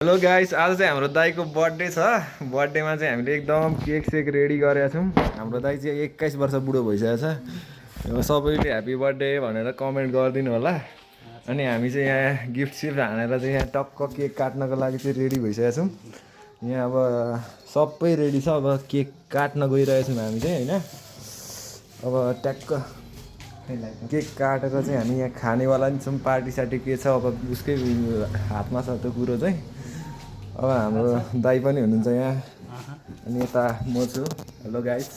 Hello guys, आज चाहिँ हाम्रो दाईको बर्थडे छ। बर्थडेमा चाहिँ हामीले एकदम केक सेक रेडी गरेका छौँ। हाम्रो दाई चाहिँ 21 वर्ष बुढो भइसकेको छ। सबैले ह्याप्पी बर्थडे भनेर कमेन्ट गरिदिनु होला। अनि हामी चाहिँ यहाँ गिफ्ट सिफ्ट हानेर चाहिँ यहाँ टक्क केक काट्नको लागि चाहिँ रेडी भइसकेका छौँ। यहाँ अब सबै रेडी छ। अब केक काट्न गइरहेछौँ हामी चाहिँ होइन। अब ट्याक्क केक काटेर चाहिँ हामी यहाँ खानेवाला नि छौँ। पार्टी सार्टी के छ अब उसकै हातमा छ त्यो कुरो चाहिँ। अब हाम्रो दाई पनि हुनुहुन्छ यहाँ। अनि यता म छु। Hello guys.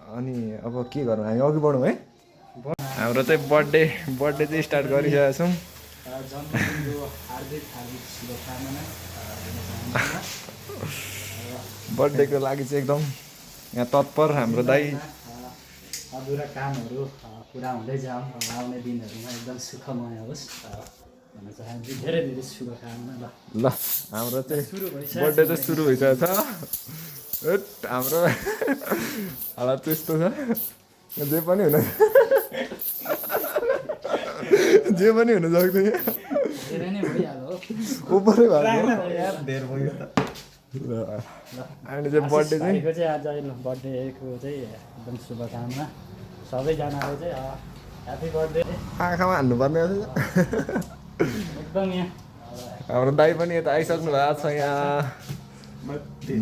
अनि अब के गरौँ, हामी अघि बढौँ है। हाम्रो चाहिँ बर्थडे चाहिँ स्टार्ट गरिसकेका छौँ। बर्थडेको लागि चाहिँ एकदम यहाँ तत्पर हाम्रो दाई। अधुरा कामहरू पुरा हुँदै जाऊँ। आउने दिनहरूमा एकदम सुखमय होस् भन्न चाहन्छु। धेरै धेरै शुभकामना। ल हाम्रो चाहिँ बर्थडे चाहिँ सुरु भइसकेको छ। हाम्रो हालत त्यस्तो छ। जे पनि हुन सक्छ। धेरै नै भइहाल्यो। उपरै भएको अहिले चाहिँ बर्थडे चाहिँ आज बर्थडेको चाहिँ एकदम शुभकामना। सबैजनाले चाहिँ ह्याप्पी बर्थडे आँखामा हान्नुपर्ने एकदम। यहाँ हाम्रो दाई पनि यता आइसक्नु भएको छ। यहाँ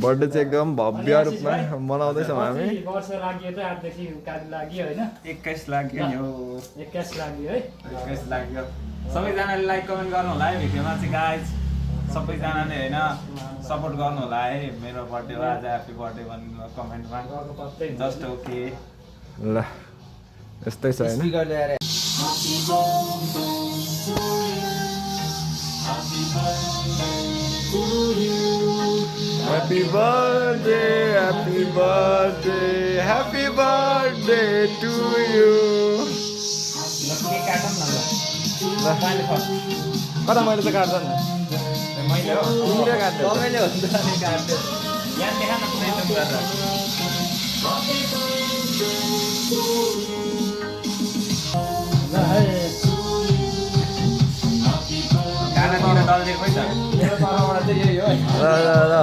बर्थडे चाहिँ एकदम भव्य रूपमा मनाउँदैछौँ हामी। वर्ष लाग्यो त आजदेखि उकाली लाग्यो होइन। 21 लाग्यो नि हो। 21 लाग्यो है। 21 लाग्यो। सबैजनाले लाइक कमेन्ट गर्नु होला है भिडियोमा चाहिँ गाइज। सबैजनाले होइन सपोर्ट गर्नु होला है। मेरो बर्थडे हो आज, ह्याप्पी बर्थडे भन्नु कमेन्टमा। Just okay. ल यस्तै छ होइन। Happy birthday, happy birthday, happy birthday to you. के काटौँ न ल। कता मैले त काट्छ नि। मैले हो। तिमीले काट्दै तपाईँले हो नि त अनि काट्यो। यहाँ देखा न कुनै पनि गरेर। खानातिर डल्दिएको खोइ त। मेरो तर्फबाट चाहिँ यही हो है। ल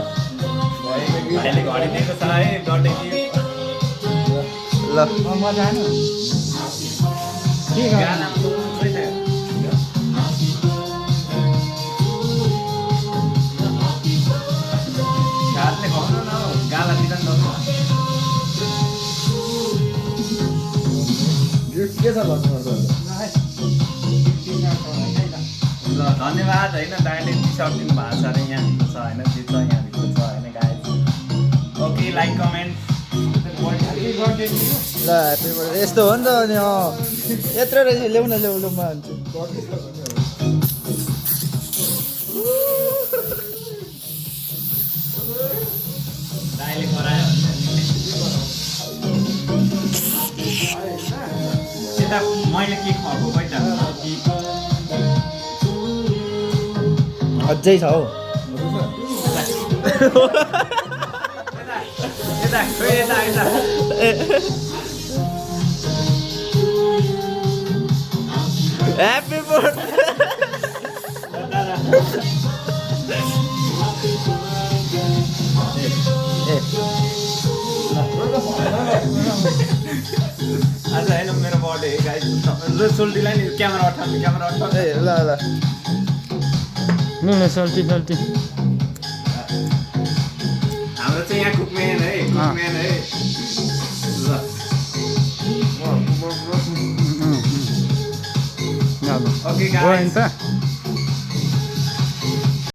भाइले घडी दिएको छ है बर्थडे गिफ्ट। ल म जानु गाना खोइ त। हातले खुवाउनु न हौ, गाला दिँदा नि त। गिफ्ट के छ भन्नुपर्छ। ल धन्यवाद होइन। दाइले टी-सर्ट दिनुभएको छ अरे यहाँभित्र छ होइन। जे छ यहाँभित्र छ होइन guys. Okay like comment. Happy birthday ल ह्याप्पी बर्थडे यस्तो हो नि त। अनि यत्रो रहेछ ल्याउ न ल्याउ म भन्छु। दाइले गरायो त्यता मैले के खुवाएको खोइ त। अझै छ हौ। यता खोइ यता यता। Happy birthday. आज होइन मेरो बर्थडे गाइज। ल सोल्टीलाई नि क्यामेरा अठाउनु क्यामेरा अठाउनु। ए ल ल ल सल्टी सल्टी। हाम्रो चाहिँ यहाँ कुकम्यान है कुकम्यान है। ल ओके गाइज।